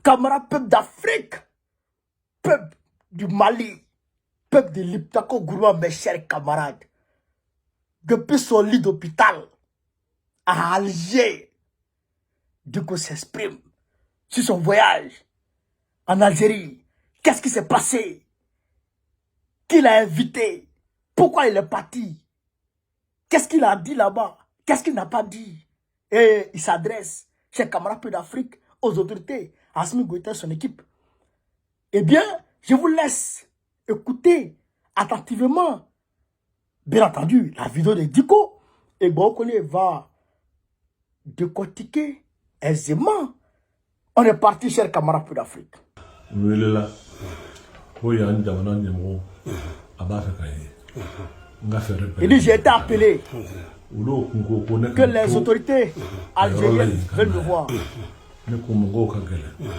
Camarades peuple d'Afrique, peuple du Mali, peuple de Liptako Gourma, mes chers camarades, depuis son lit d'hôpital à Alger, Dicko s'exprime sur son voyage en Algérie. Qu'est-ce qui s'est passé? Qui l'a invité? Pourquoi il est parti? Qu'est-ce qu'il a dit là-bas? Qu'est-ce qu'il n'a pas dit? Et il s'adresse, chers camarades d'Afrique, aux autorités, à Assimi Goïta et son équipe. Eh bien, je vous laisse écouter attentivement, bien entendu, la vidéo de Dicko. Et Bokole va décortiquer aisément. On est parti, chers camarades d'Afrique. N welela ko yan jamana ɲɛmɔgɔ a b'a fɛ ka ye n ka fɛɛrɛ bɛɛ. Il dit, j'ai été appelé Olu kun ko ko ne que les autorités algériennes veulent me voir. Ne ko mɔgɔw ka gɛlɛn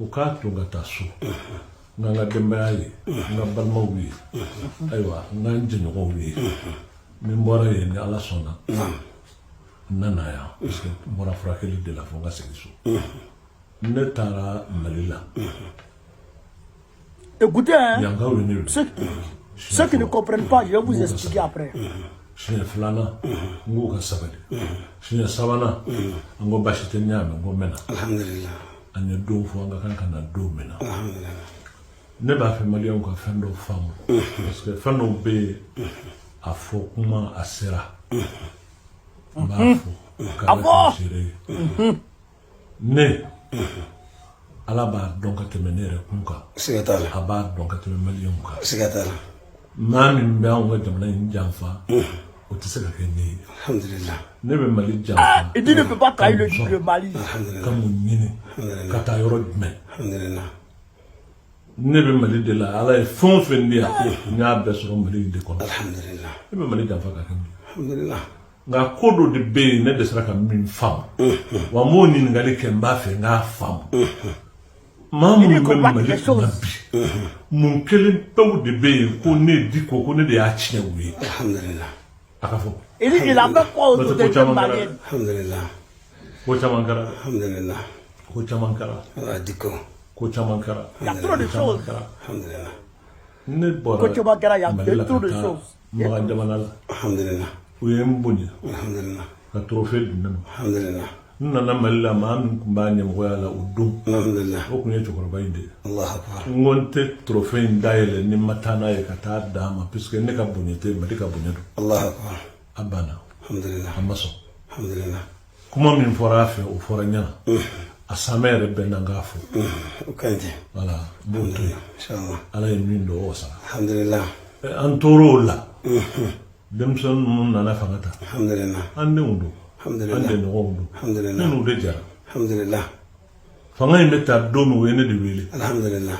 u k'a to n ka taa so, n ka n ka denbaya ye, n ka balimaw ye, ayiwa, n ka n jɛɲɔgɔnw ye. Ni n bɔra yen, ni Ala sɔnna, n nana yan parce que n bɔra furakɛli de la fo n ka segin so. Ne taara Mali la. Écoutez, hein, Yankaw ye ne wele. ceux qui ne comprennent pas, je vais vous expliquer après. Siɲɛ filanan, n k'u ka sabali. Siɲɛ sabanan, an ko baasi tɛ, n y'a mɛn, n ko n bɛ na. Alhamdulillah. An ye don fɔ an ka kan ka na don min na. Alhamdulillah. Ne b'a fɛ Maliyɛnw ka fɛn dɔ faamu parce que fɛn dɔw bɛ yen, a fɔ kuma a sera, n b'a fɔ k'ala bɔ. Kɛ seere ye, ne Ala b'a dɔn ka tɛmɛ ne yɛrɛ kun kan. Siga t'a la. A b'a dɔn ka tɛmɛ Maliyɛnw kan. Siga t'a la. Maa min bɛ anw ka jamana in janfa, o tɛ se ka kɛ ne ye. Alhamdulillah. Ne bɛ Mali janfa Il dit ne peut pas trahir le Mali. ka mun ɲini ka taa yɔrɔ jumɛn? Alhamdulillah. Ne bɛ Mali de la. Ala ye fɛn o fɛn di yan, n y'a bɛɛ sɔrɔ Mali de kɔnɔ. Alhamdulillah. Ne bɛ Mali janfa ka kɛ mun ye? Alhamdulillah. Nka ko dɔ de bɛ yen, ne dɛsɛra ka min faamu, wa n b'o ɲininkali kɛ, n b'a fɛ n k'a faamu. Maa minnu bɛ Mali kunna bi, mun kelen pewu de bɛ yen ko ne Dicko, ko ne de y'a tiɲɛ u ye? Alhamdulillah. A ka fɔ. Il dit il a fait quoi aux N'o tɛ, ko autorités caman kɛra. maliennes? Alhamdulillah. Ko caman kɛra. Alhamdulillah. Ko caman kɛra. Ala Dicko. Ko caman kɛra. Il y a trop de Ko caman choses. kɛra. Alhamdulillah. Ne bɔra Ko caman kɛra, il y a Mali la trop ka de taa choses. Makan jamana la. Alhamdulillah. U ye n bonya Alhamdulillah. ka trophée di ne ma. Alhamdulillah. N nana Mali la, maa min tun b'a ɲɛmɔgɔya la o don, Alhamdulillah. o tun ye cɛkɔrɔba in de ye. Allah akbar. N ko n tɛ trophée in dayɛlɛ ni n ma taa n'a ye ka taa d'a ma, puisque ne ka bonya tɛ, Mali ka bonya don. Allah akbar. A banna. Alhamdulillah. A ma sɔn. Alhamdulillah. Kuma min fɔra a fɛ, o fɔra ɲɛna. A samɛ yɛrɛ bɛɛ na n k'a fɔ. O ka ɲi ten. Voilà, n b'o to yen. Inshallah. Ala ye min dɔn, o sara. Alhamdulillah. An tor'o la, denmisɛnnin ninnu nana fanga ta. Alhamdulillah. An denw don, an Alhamdulillah. denɲɔgɔnw don. Alhamdulillah. Ne n'u de jara. Alhamdulillah. Fanga in bɛ taa don min, o ye ne de wele. Alhamdulillah.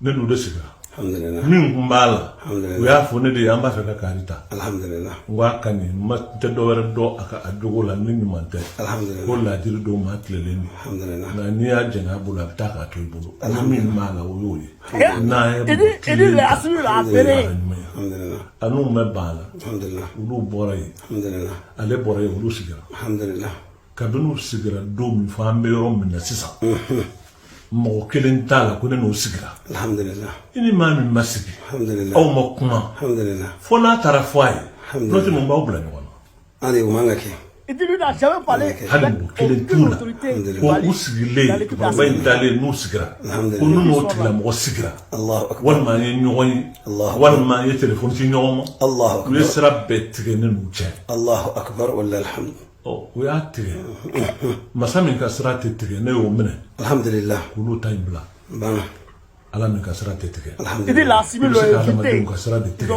Ne n'u de sigira. Alhamdulillah. Min kun b'a la, Alhamdulillah. u y'a fɔ ne de ye, an b'a fɛ ka kari ta. Alhamdulillah. N ko a ka ɲi, n ma tɛ dɔ wɛrɛ dɔn a ka a jogo la ni ɲuman tɛ. Alhamdulillah. Ko laadiri dɔw maa tilelen don. Alhamdulillah. Nka n'i y'a jɛngɛ a bolo, a bɛ taa k'a to i bolo. Ni min b'a la, o y'o ye. N'an ye Il dit les Assimi l'a appelé. ɲuman ye. Alhamdulillah. A n'u ma ban a la. Alhamdulillah. Olu bɔra yen. Alhamdulillah. Ale bɔra yen, olu sigira. Alhamdulillah. Kabini u sigira don min fo an bɛ yɔrɔ min na sisan, mɔgɔ kelen t'a la ko ne n'o sigira. Alhamdulillah. I ni maa min ma sigi, Alhamdulillah. aw ma kuma, Alhamdulillah. fo n'a taara fɔ a ye, n'o tɛ, mun b'aw bila ɲɔgɔn na? Hali o man ka kɛ. Il dit lui n'a jamais parlé Hali avec mɔgɔ kelen aucune t'u la autorité ko Mali u sigilen, dans l'équipe cɛkɔrɔba in d'Assimi. dalen, n'u sigira, Alhamdulillah. ko n'u n'o tigilamɔgɔ sigira, Allahu akbar. walima an ye ɲɔgɔn ye, Allahu walima an ye telefɔni ci ɲɔgɔn ma, Allahu u ye akbar. sira bɛɛ tigɛ ne n'u cɛ. Allahu akbar wallahi alhamd. Ɔ, u y'a tigɛ. Masa min ka sira tɛ tigɛ, ne y'o minɛ Alhamdulillah. k'olu ta in bila. Bana. Ala min ka sira tɛ tigɛ, Il dit l'Assimi i bɛ l'a se ka invité. adamadenw ka sira de tigɛ,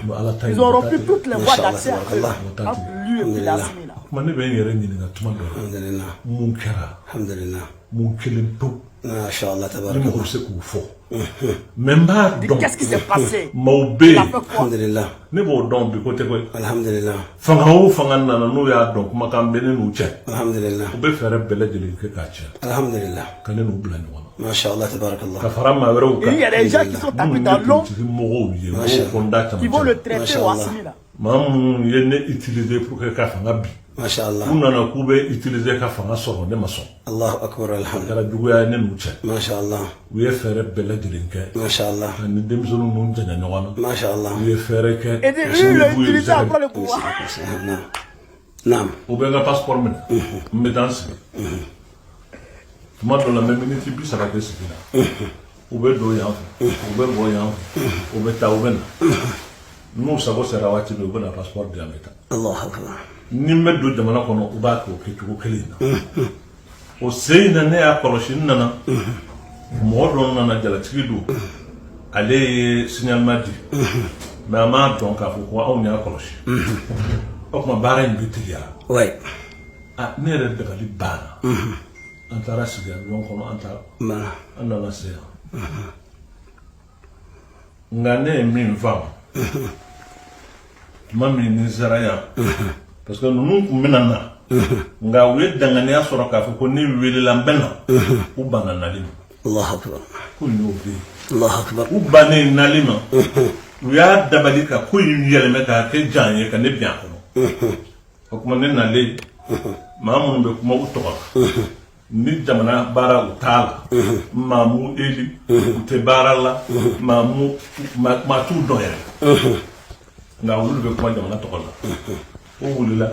mais Ala ta in Ils ont o t'a rompu tigɛ. toutes les voies Mashallah, d'accès à eux. tabarakallah. Entre lui et puis l'Assimi là. Kuma ne bɛ n yɛrɛ ɲininka tuma dɔ la, Alhamdulillah. mun kɛra? Alhamdulillah. Mun kelen pewu Mashallah ni tabarakallah. mɔgɔ bɛ se k'o fɔ, mais n b'a Il dit dɔn qu'est-ce qui s'est passé? Maaw bɛ Il a yen fait quoi? Alhamdulillah. Ne b'o dɔn bi, ko tɛ koyi. Alhamdulillah. Fanga o fanga nana, n'u y'a dɔn kumakan bɛ ne n'u cɛ, Alhamdulillah. u bɛ fɛɛrɛ bɛɛ lajɛlen kɛ k'a tiɲɛ, Alhamdulillah. ka ne n'u bila ɲɔgɔn na, Mashallah tabarakallah. ka fara maa wɛrɛw kan Il y a des gens qui sont tapis minnu dans ye l'ombre, politiki mɔgɔw ye, n b'o fɔ n da qui vont camancɛ le la. traiter au Mashallah. Assimi là. Maa minnu ye ne utiliser pour que ka fanga bin. Masha Allah. U nana k'u bɛ utiliser ka fanga sɔrɔ, ne ma sɔn. Allahu akbar, alhamdulillah. Kɛra juguya ye ne n'u cɛ. Masha Allah. U ye fɛɛrɛ bɛɛ lajɛlen kɛ Masha Allah. ka ni denmisɛnninw ninnu janya ɲɔgɔn na. Masha Allah. U ye fɛɛrɛ kɛ. Et lui, il a utilisé après le pouvoir. Naam. Naam. U bɛ n ka passeport minɛ, n bɛ taa n sigi. Tuma dɔ la, n bɛ miniti 30 kɛ sigi la. U bɛ don yan fɛ, u bɛ bɔ yan fɛ, u bɛ taa, u bɛ na. N'u sago sera waati min, u bɛ na passeport di yan, n bɛ taa. Allahu akbar. Ni n bɛ don jamana kɔnɔ, u b'a kɛ o kɛcogo kelen in na. O sen in na, ne y'a kɔlɔsi, n nana, mɔgɔ dɔ nana, jalatigi don, ale ye signalement di, mais an m'a dɔn k'a fɔ ko anw y'a kɔlɔsi. O tuma baara in bɛ teliya. Ah, ne yɛrɛ dabali banna. An taara sigi avion kɔnɔ, an taara. Bana. An nana se yan, nka ne ye min faamu tuma min ni n sera yan, parce que ninnu tun bɛna na, nka u ye danganiya sɔrɔ k'a fɔ ko ne welela, n bɛ na, u banna nali ma. Allahu akbar. Ko in y'o bɛ yen. Allahu akbar. U bannen nali ma, u y'a dabali ka ko in yɛlɛmɛ k'a kɛ jan ye ka ne bin a kɔnɔ. O tuma ne nalen, maa minnu bɛ kuma u tɔgɔ la ni jamana baara, u t'a la. Maa m'u élu, u tɛ baara la, maa m'u maa t'u dɔn yɛrɛ, nka olu de bɛ kuma jamana tɔgɔ la. O wulila,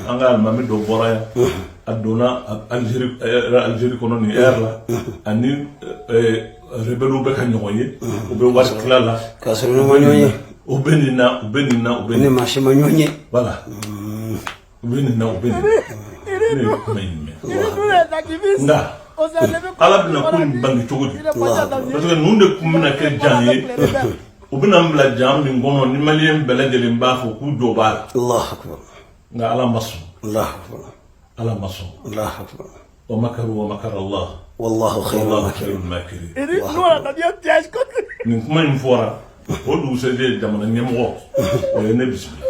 an ka alimami dɔ bɔra yan, a donna Algérie kɔnɔ nin heure la, ani rebelles bɛ ka ɲɔgɔn ye, u bɛ wari tila la. K'a sɔrɔ n'u ma ɲɔgɔn ye. U bɛ nin na, u bɛ nin na, u bɛ Ni nin maa si ma ɲɔgɔn ye. Voilà, u bɛ nin na, u bɛ nin na. Ne ye kuma in mɛn. Il dit, nous les activistes, Nka on s'est levé Ala bɛna ko in bange cogo di? Il est parti en Algérie. Parce que ninnu de tun bɛna kɛ jan ye, u bɛna n bila jan min kɔnɔ ni maliyɛn bɛɛ lajɛlen b'a fɔ k'u jɔ b'a la. Allahu akbar. Nka Ala ma sɔn. Allahu akbar. Ala ma sɔn. Allahu akbar. Wa makaru wa makara Allah. Wallahu khairul Wallahu makirin. khairul makirin. Il dit, nous, on a tendu un piège contre lui. Nin kuma in fɔra, o dugusɛjɛ, jamana ɲɛmɔgɔ o ye ne bisimila.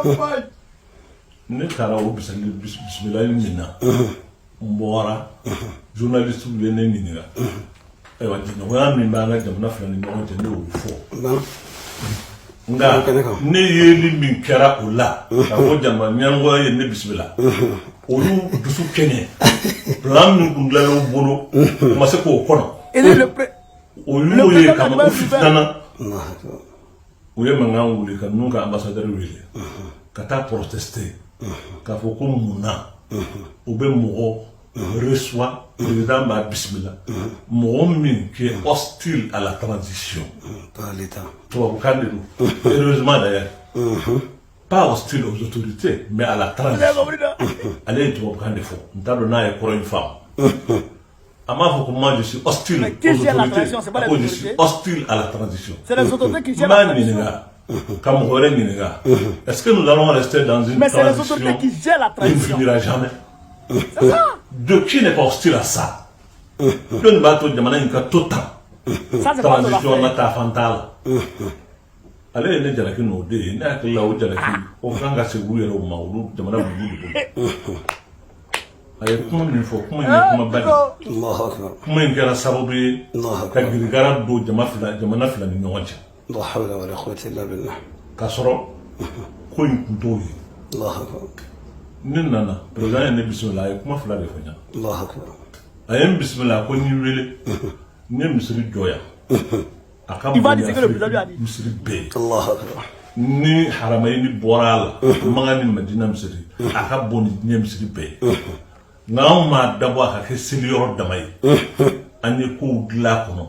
Dommage. Ne taara o bisimilali min na, n bɔra, journaliste ye ne ɲininka. Ayiwa, jɛɲɔgɔnya min b'an ka jamana fila ni ɲɔgɔn cɛ, ne y'o fɔ. Bana. Nka Kɛnɛ kan. ne yeli min kɛra o la, k'a fɔ jamana ɲɛmɔgɔ ye ne bisimila, olu dusu kɛɲɛ plan min kun dilanna u bolo, u ma se k'o kɔnɔ. Il dit, le pré- O y'o ye kama u fitinana. Allahu akbar. U ye mankan wuli ka ninnu ka ambassadeur wele ka taa protester k'a fɔ ko mun na u bɛ mɔgɔ reçoit, président b'a bisimila, mɔgɔ min qui est hostile à la transition. Pas l'État. Tubabukan de don, heureusement d'ailleurs, pas hostile aux autorités mais à la Vous avez transition. compris, non? Ale ye tubabukan de fɔ, n t'a dɔn n'a ye kɔrɔ in faamu. A m'a fɔ ko moi je suis hostile Mais qui aux gère la autorités, transition, c'est pas a les ko je suis autorités. hostile à la transition. C'est les autorités qui N gèrent b'a la transition. ɲininka ka mɔgɔ wɛrɛ ɲininka, est-ce que nous allons rester dans une Mais c'est les transition autorités qui gèrent la qui ne transition. finira jamais? C'est ça. De qui n'est pas hostile à ça? Jɔnni b'a to jamana in ka to tan? Ça, c'est pas de la Transition na fait. taa fan t'a la. Ale ye ne jalaki n'o de ye. Ne hakili la, o jalaki o kan ka segin u yɛrɛw ma, olu jamana b'olu de bolo. A ye kuma min fɔ, kuma in ye kumaba de ye. Allahu akbar. Kuma in kɛra sababu ye Allahu ka akbar. girigara don jamana fila ni ɲɔgɔn cɛ. La hawla wala quwwata illa billah. K'a sɔrɔ ko in kun t'o ye. Allahu akbar. Ne nana, président ye ne bisimila, a ye kuma fila de fɔ n ɲɛna. Allahu akbar. A ye n bisimila ko n y'i wele, n ye misiri jɔ yan, a ka Il va bon ni dire ce que le président lui a Afiriki dit. misiri bɛɛ ye. Allahu akbar. Ni Haramayini bɔra a la, Makan ni Madina misiri, a ka bon ni diɲɛ misiri bɛɛ ye. Nka anw m'a dabɔ a ka kɛ seliyɔrɔ dama ye, an ye kow dilan a kɔnɔ,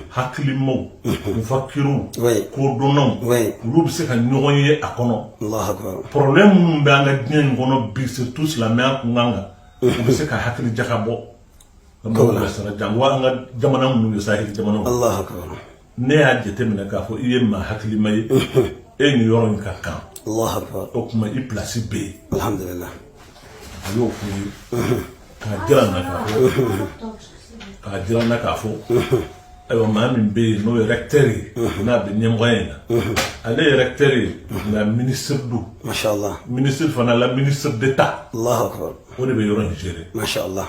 hakilimaw, mufakiruw, kodɔnnaw, olu bɛ se ka ɲɔgɔn ye a kɔnɔ. Allahu akbar. Problème minnu bɛ an ka diɲɛ in kɔnɔ bi, surtout silamɛya kunkan kan, u bɛ se ka hakili jagabɔ ka mɔgɔw bilasira, jango an ka jamana minnu ye saheli jamanaw. Allahu akbar. Ne y'a jateminɛ k'a fɔ i ye maa hakilima ye, e ni yɔrɔ in ka kan. Allahu akbar. O tuma i place bɛ yen. Alhamdulillah. A y'o fɔ n ye k'a jira n na k'a fɔ, k'a jira n na k'a fɔ ayiwa, maa min bɛ yen n'o ye recteur ye, n'a bɛ ɲɛmɔgɔya in na, ale ye recteur ye, nka ministre don. Masha Allah. Ministre fana la, ministre d'État. Allahu akbar. O de bɛ yɔrɔ in gérer. Masha Allah.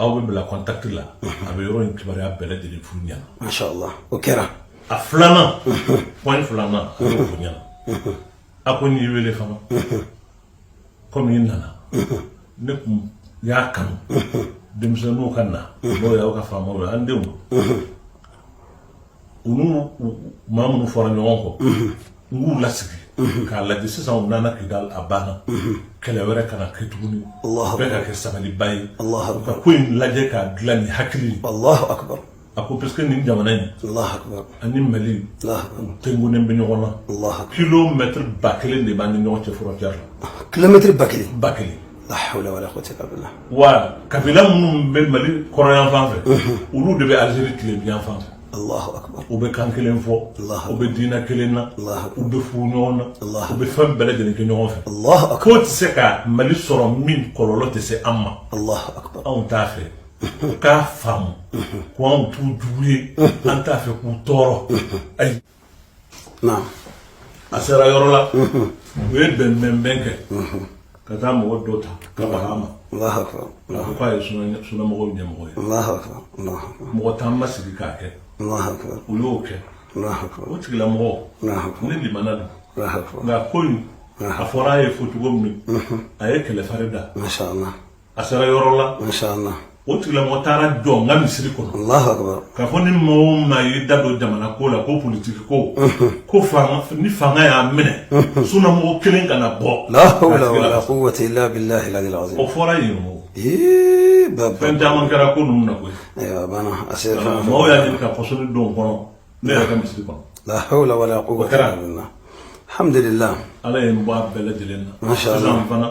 Aw bɛ bila contact la, a bɛ yɔrɔ in kibaruya bɛɛ lajɛlen f'u ɲɛna. Masha Allah. O kɛra. A filanan, point filanan, a y'o fɔ ɲɛna. A ko n y'i wele fana. Komi i nana, ne kun y'a kanu denmisɛnninw ka na, n'o y'aw ka faamaw ye, an denw u n'u maa minnu fɔra ɲɔgɔn kɔ, n k'u lasigi k'a lajɛ. Sisan u nana Kidal, a banna, kɛlɛ wɛrɛ kana kɛ tuguni, bɛɛ ka kɛ sabaliba ye, u ka ko in lajɛ k'a dilan ni hakili ye. Allahu akbar. A ko parce que nin jamana in Allahu akbar. ani Mali, Allahu u tɛnkunnen bɛ ɲɔgɔn na. Allahu akbar. Kilomètre 1000 de b'an ni ɲɔgɔn cɛ frontière la. Kilomètre 1000. 1000. La hawla wala quwwata illa billah. Wa kabila minnu bɛ Mali kɔrɔnyanfan fɛ, olu de bɛ Algérie tilebinyanfan fɛ. Allahu akbar. U bɛ kan kelen fɔ, u bɛ diinɛ kelen na, u bɛ furu ɲɔgɔn na, u bɛ fɛn bɛɛ lajɛlen kɛ ɲɔgɔn fɛ. Allahu akbar. Ko tɛ se ka Mali sɔrɔ min kɔlɔlɔ tɛ se an ma. Allahu akbar. Anw t'a fɛ, u k'a faamu ko anw t'u jugu ye, an t'a fɛ k'u tɔɔrɔ, ayi. Naam. A sera yɔrɔ la, u ye bɛnbɛnbɛn kɛ ka taa mɔgɔ dɔ ta ka baga a ma. Allahu akbar. A ko k'a ye sunamɔgɔw ɲɛmɔgɔ ye. Allahu akbar. Allahu akbar. Mɔgɔ t'an ma sigi k'a kɛ. Allahu akbar. U y'o kɛ. Allahu akbar. O tigilamɔgɔ, Allahu akbar. ne limana don. Allahu akbar. Nka ko in, a fɔra a ye fɔ cogo min, a ye kɛlɛfari da. Masha Allah. A sera yɔrɔ la, Masha Allah. o tigilamɔgɔ taara jɔ n ka misiri kɔnɔ Allahu akbar. k'a fɔ ni maa o maa y'i da don jamana ko la, ko politiki ko, ko fanga ni fanga y'a minɛ, sunamɔgɔ kelen kana bɔ. La hawla k'a tigi wala lafasa. quwwata illa billahi al-ali al-azim. O fɔra yen o. Eh, baba. Fɛn caman kɛra ko ninnu na koyi. Ayiwa, bana a sera fɛn. Maaw y'a ɲini ka pɔsɔni don n kɔnɔ, ne yɛrɛ ka misiri kɔnɔ. La hawla wala quwwata kɛra. illa billah. Alhamdulillah. Ala ye n bɔ a bɛɛ lajɛlen na. Masha Allah. Sisan fana,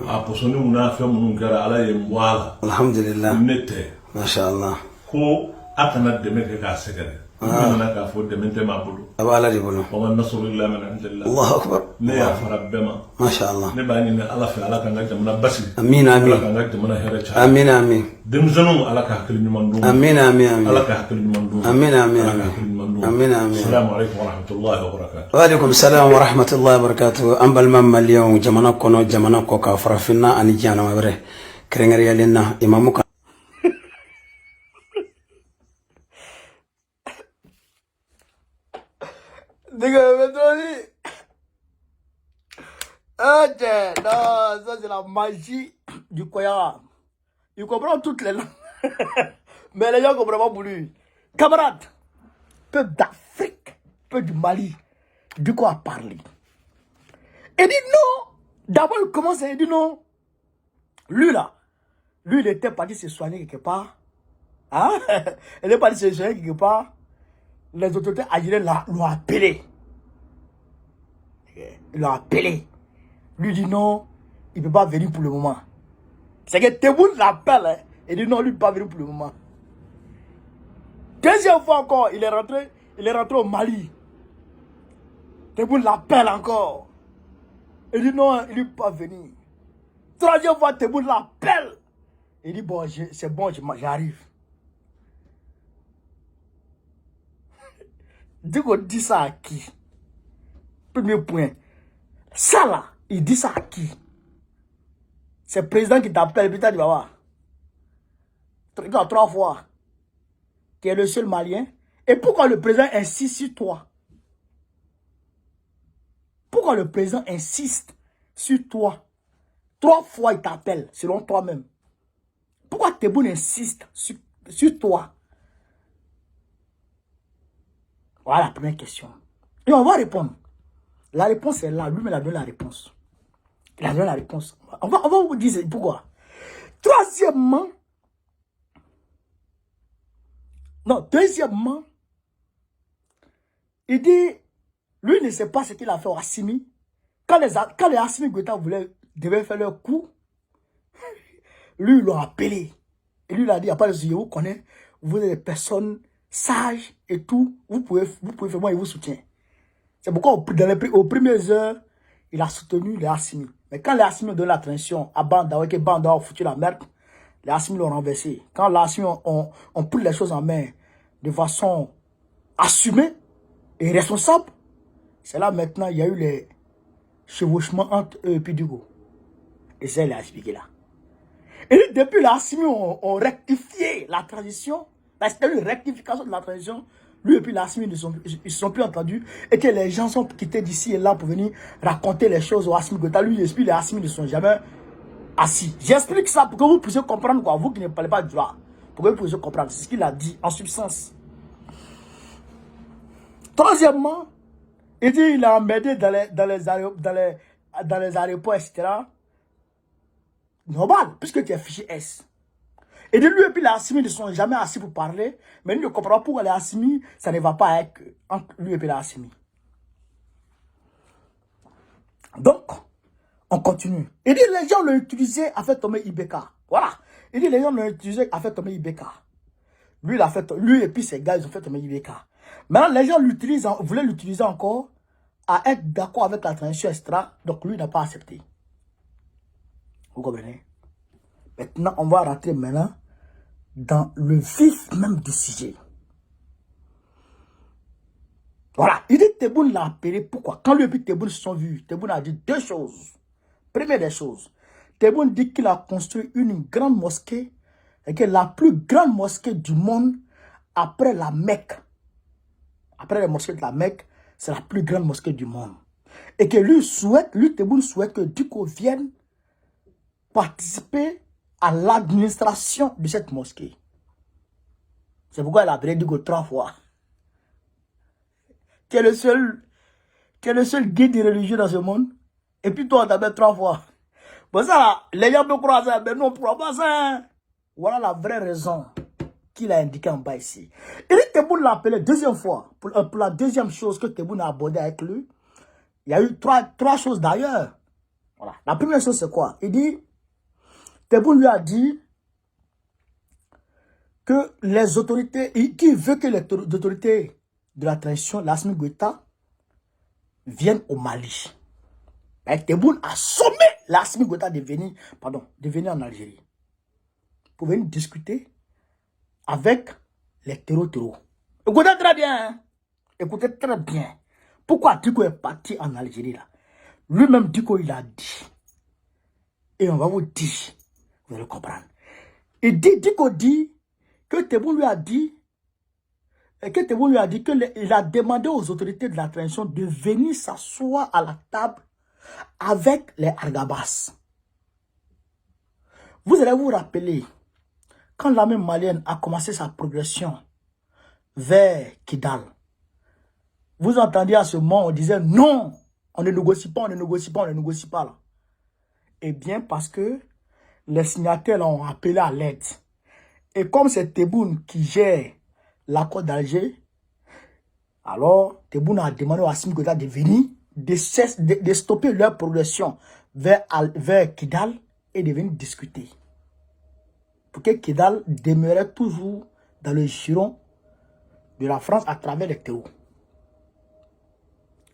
a pɔsɔniw n'a fɛn minnu kɛra, Ala ye n bɔ a la. Alhamdulillah. Ne tɛ Masha Allah. ko a kana dɛmɛ kɛ k'a sɛgɛrɛ, ne nana k'a fɔ dɛmɛ tɛ maa bolo. A b'Ala de bolo. Wa ma nasru illa min indillah. Allahu akbar. Ne y'a fara bɛɛ ma. Masha Allah. Ne b'a ɲini Ala fɛ, Ala k'an ka jamana basigi. Amin. Ala Amin. k'an ka jamana hɛrɛ caya. Amin amin. Denmisɛnninw, Ala ka hakili ɲuman d'u ma. Amin amin amin. Ala ka hakili ɲuman d'u ma. Amin amin Ala ka amin. hakili ɲuman d'u ma. Amin amin. Assalamu alaikum warahmatullahi wabarakatuh. Waalaikum salam wa rahmatullahi wa barakatuh. An balima maliyɛnw, jamana kɔnɔ, jamana kɔ kan, farafinna ani diɲɛ wɛrɛ, kɛrɛnkɛrɛnyalen na imamu kan. Nigga, mais toi aussi. Ok, non, ça c'est la magie du Koya. Il comprend toutes les langues. Mais les gens ne comprennent pas pour lui. Camarades, peuple d'Afrique, peuple du Mali, du quoi a parlé. Il dit non. D'abord, il commence à dire non. Lui là, lui il était parti se soigner quelque part. Hein? Il est parti se soigner quelque part. Les autorités algériennes l'ont appelé. Ils l'ont appelé. Lui dit non, il ne peut pas venir pour le moment. C'est que Tebboune l'appelle. Hein. Il dit non, lui ne peut pas venir pour le moment. Deuxième fois encore, il est rentré au Mali. Tebboune l'appelle encore. Il dit non, il ne peut pas venir. Troisième fois, Tebboune l'appelle. Il dit bon, c'est bon, j'arrive. Du coup, dit ça à qui? Premier point. Ça là, il dit ça à qui? C'est le président qui t'appelle, putain, tu vas voir. Trois fois. Tu es le seul Malien. Et pourquoi le président insiste sur toi? Pourquoi le président insiste sur toi? Trois fois, il t'appelle, selon toi-même. Pourquoi Tebboune insiste sur toi? Voilà la première question. Et on va répondre. La réponse est là. Lui-même, il a donné la réponse. Il a donné la réponse. On va vous dire pourquoi. Troisièmement, non, deuxièmement, il dit, lui ne sait pas ce qu'il a fait au Assimi. Quand les Assimi Goïta devaient faire leur coup, lui, il l'a appelé. Et lui, il a dit, il n'y a pas de souci, je vous connais, vous êtes des personnes sages et tout, vous pouvez faire, moi, il vous soutient. C'est pourquoi aux premières heures, il a soutenu les Assimi. Mais quand les Assimi ont donné la transition à Bah N'Daw, que Bah N'Daw a foutu la merde, les Assimi l'ont renversé. Quand les Assimi ont pris les choses en main de façon assumée et responsable, c'est là maintenant il y a eu les chevauchements entre eux et puis Dicko. Et ça, il a expliqué là. Et depuis les Assimi ont rectifié la transition, c'était une rectification de la transition. Lui et puis l'Assimi, ils se sont plus entendus. Et que les gens sont quittés d'ici et là pour venir raconter les choses au Assimi Goïta. Lui et puis les Assimi ne sont jamais assis. J'explique ça pour que vous puissiez comprendre quoi. Vous qui ne parlez pas du droit. Pour que vous puissiez comprendre. C'est ce qu'il a dit en substance. Troisièmement, il dit qu'il a emmerdé dans les aéroports, etc. Normal, puisque tu es fiché S. Et de lui et puis les Assimi ne sont jamais assis pour parler, mais lui ne comprend pas pourquoi les Assimi, ça ne va pas avec entre lui et puis les Assimi. Donc, on continue. Il dit les gens l'ont utilisé à faire tomber IBK. Voilà. Il dit les gens l'ont utilisé à faire tomber IBK. Lui, il a fait, lui et puis ses gars, ils ont fait tomber IBK. Maintenant, les gens l'utilisent, voulaient l'utiliser encore à être d'accord avec la transition extra. Donc, lui n'a pas accepté. Vous comprenez? Maintenant, on va rentrer maintenant dans le vif même du sujet. Voilà. Il dit Tebboune l'a appelé. Pourquoi? Quand lui et puis Tebboune se sont vus, Tebboune a dit deux choses. Première des choses, Tebboune dit qu'il a construit une grande mosquée et que la plus grande mosquée du monde après la Mecque. Après la mosquée de la Mecque, c'est la plus grande mosquée du monde. Et que lui souhaite, lui Tebboune souhaite que Dicko vienne participer à l'administration de cette mosquée. C'est pourquoi il a appelé Dicko 3 fois. Tu es le seul guide religieux dans ce monde. Et puis toi, on t'appelle 3 fois. Bon ça, les gens peuvent croire ça, mais nous on ne croit pas ça. Voilà la vraie raison qu'il a indiqué en bas ici. Il dit Tebboune l'a appelé deuxième fois. Pour la deuxième chose que Tebboune a abordé avec lui, il y a eu trois choses d'ailleurs. Voilà. La première chose, c'est quoi? Il dit, Tebboune lui a dit que les autorités, qui veut que les autorités de la transition, l'Assimi Goïta, viennent au Mali. Ben, Tebboune a sommé l'Assimi Goïta de venir, pardon, de venir en Algérie pour venir discuter avec les terros-terros. Écoutez très bien, hein? Écoutez très bien. Pourquoi Dicko est parti en Algérie là? Lui-même Dicko, il a dit. Et on va vous dire, vous allez comprendre. Il dit, Dicko dit que Tebboune lui a dit, et que Tebboune lui a dit qu'il a demandé aux autorités de la transition de venir s'asseoir à la table avec les Argabas. Vous allez vous rappeler, quand l'armée malienne a commencé sa progression vers Kidal, vous entendiez à ce moment, on disait non, on ne négocie pas, on ne négocie pas, on ne négocie pas. Là. Eh bien, parce que les signataires ont appelé à l'aide. Et comme c'est Tebboune qui gère l'accord d'Alger, alors Tebboune a demandé à Assimi Goïta de venir, de stopper leur progression vers Kidal et de venir discuter. Pour que Kidal demeurait toujours dans le giron de la France à travers les terreaux.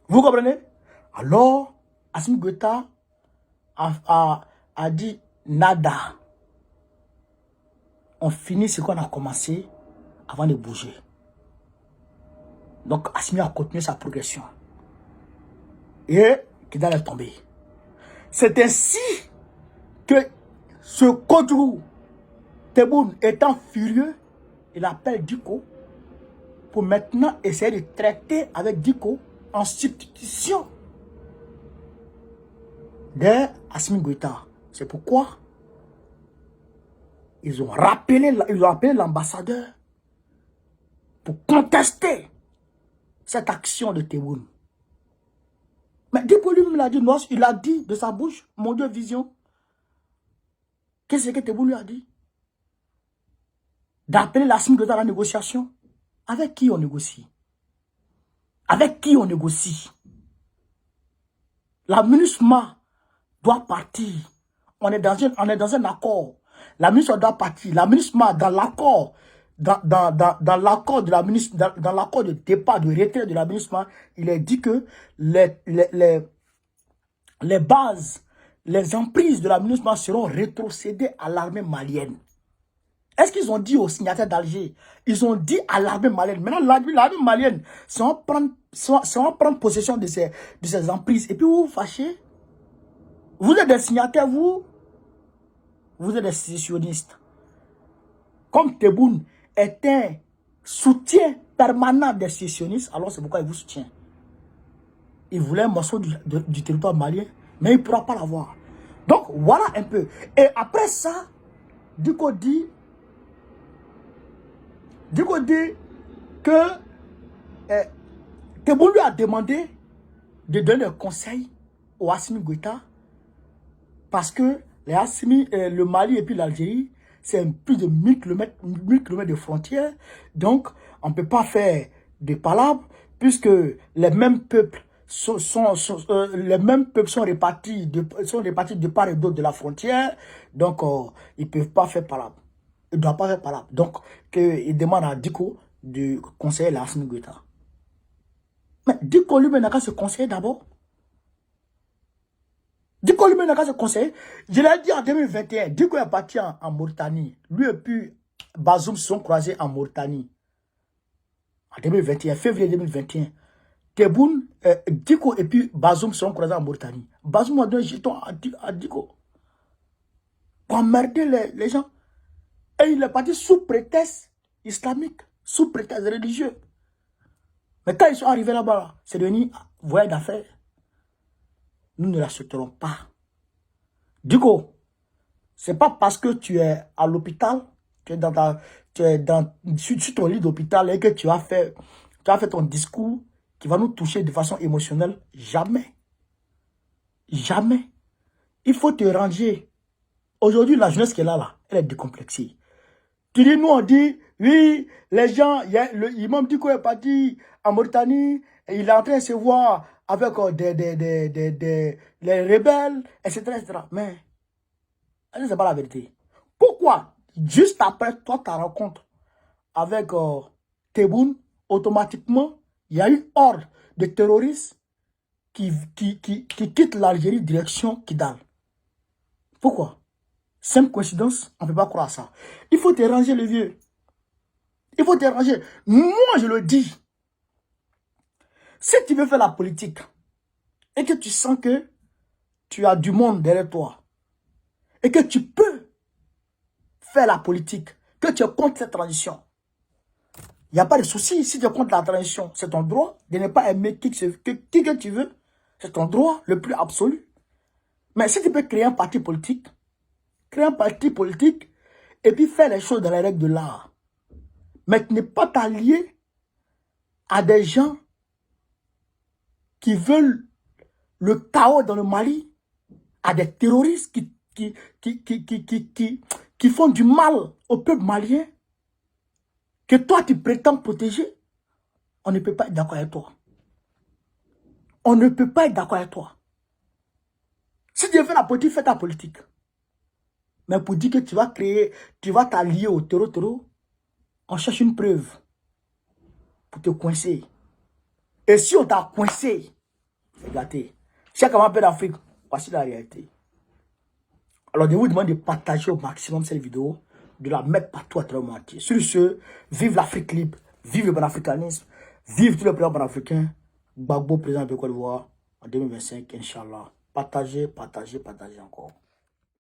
Vous comprenez? Alors, Assimi Goïta a dit nada. On finit ce qu'on a commencé avant de bouger. Donc, Assimi a continué sa progression. Et Kidal est tombé. C'est ainsi que ce Kodrou Tebboune étant furieux, il appelle Dicko pour maintenant essayer de traiter avec Dicko en substitution de Assimi Goïta. C'est pourquoi ils ont appelé l'ambassadeur pour contester cette action de Tebboune. Mais Dicko lui-même l'a dit, non, il a dit de sa bouche, mon Dieu, vision. Qu'est-ce que Tebboune lui a dit? D'appeler l'Assimi Goïta à la négociation. Avec qui on négocie? Avec qui on négocie? La MINUSMA doit partir. On est dans un accord. La MINUSMA doit partir. La MINUSMA, dans l'accord, dans l'accord de la MINUSMA, dans l'accord de départ, de retrait de la MINUSMA, il est dit que les bases, les emprises de la MINUSMA seront rétrocédées à l'armée malienne. Est-ce qu'ils ont dit aux signataires d'Alger? Ils ont dit à l'armée malienne. Maintenant, l'armée malienne, si on prend possession de ces emprises, et puis vous vous fâchez, vous êtes des signataires, vous, vous êtes des sécessionnistes. Comme Tebboune est un soutien permanent des sécessionnistes, alors c'est pourquoi il vous soutient. Il voulait un morceau du territoire malien, mais il ne pourra pas l'avoir. Donc, voilà un peu. Et après ça, Dicko dit que Tebboune lui a demandé de donner un conseil au Assimi Goïta parce que les Assimi, le Mali et puis l'Algérie, c'est plus de 1000 km, 1000 km de frontières. Donc, on ne peut pas faire de palabres puisque les mêmes peuples sont répartis de part et d'autre de la frontière. Donc, ils ne peuvent pas faire palabre. Ils ne doivent pas faire palabre. Donc, il demande à Dicko de conseiller l'Assimi Goïta. Mais Dicko lui-même n'a qu'à se conseiller d'abord. Dicko lui-même n'a qu'à se conseiller. Je l'ai dit en 2021, Dicko est parti en Mauritanie. Lui et puis Bazoum se sont croisés en Mauritanie. En 2021, février 2021. Tebboune, Dicko et puis Bazoum se sont croisés en Mauritanie. Bazoum a donné un jeton à Dicko pour emmerder les gens. Et il est parti sous prétexte islamique, sous prétexte religieux. Mais quand ils sont arrivés là-bas, c'est devenu voyage d'affaires. Nous ne l'accepterons pas. Dicko, c'est pas parce que tu es à l'hôpital, tu es sur ton lit d'hôpital et que tu as fait ton discours qui va nous toucher de façon émotionnelle. Jamais. Jamais. Il faut te ranger. Aujourd'hui, la jeunesse qui est là, là, elle est décomplexée. Tu dis, nous, on dit, oui, les gens, il y a le imam Dicko est parti en Mauritanie, et il est en train de se voir avec les rebelles, etc., etc. Mais, ce n'est pas la vérité. Pourquoi, juste après toi, ta rencontre avec Tebboune, automatiquement, il y a eu ordre de terroristes qui quittent l'Algérie direction Kidal? Pourquoi? Simple coïncidence, on ne peut pas croire à ça. Il faut te ranger, le vieux. Il faut te ranger. Moi, je le dis. Si tu veux faire la politique et que tu sens que tu as du monde derrière toi et que tu peux faire la politique, que tu es contre cette transition, il n'y a pas de souci. Si tu es contre la transition, c'est ton droit de ne pas aimer qui que tu veux. C'est ton droit le plus absolu. Mais si tu peux créer un parti politique, créer un parti politique et puis faire les choses dans les règles de l'art. Mais tu n'es pas allié à des gens qui veulent le chaos dans le Mali, à des terroristes qui font du mal au peuple malien, que toi tu prétends protéger. On ne peut pas être d'accord avec toi. On ne peut pas être d'accord avec toi. Si tu veux faire la politique, fais ta politique. Mais pour dire que tu vas créer, tu vas t'allier au terreau, on cherche une preuve pour te coincer. Et si on t'a coincé, c'est gâté. Chaque peu d'Afrique, voici la réalité. Alors, je vous demande de partager au maximum cette vidéo, de la mettre partout à travers le monde entier. Sur ce, vive l'Afrique libre, vive le panafricanisme, vive tous les présidents panafricains. Gbagbo, président de Côte d'Ivoire, en 2025, Inch'Allah. Partagez, partagez, partagez encore.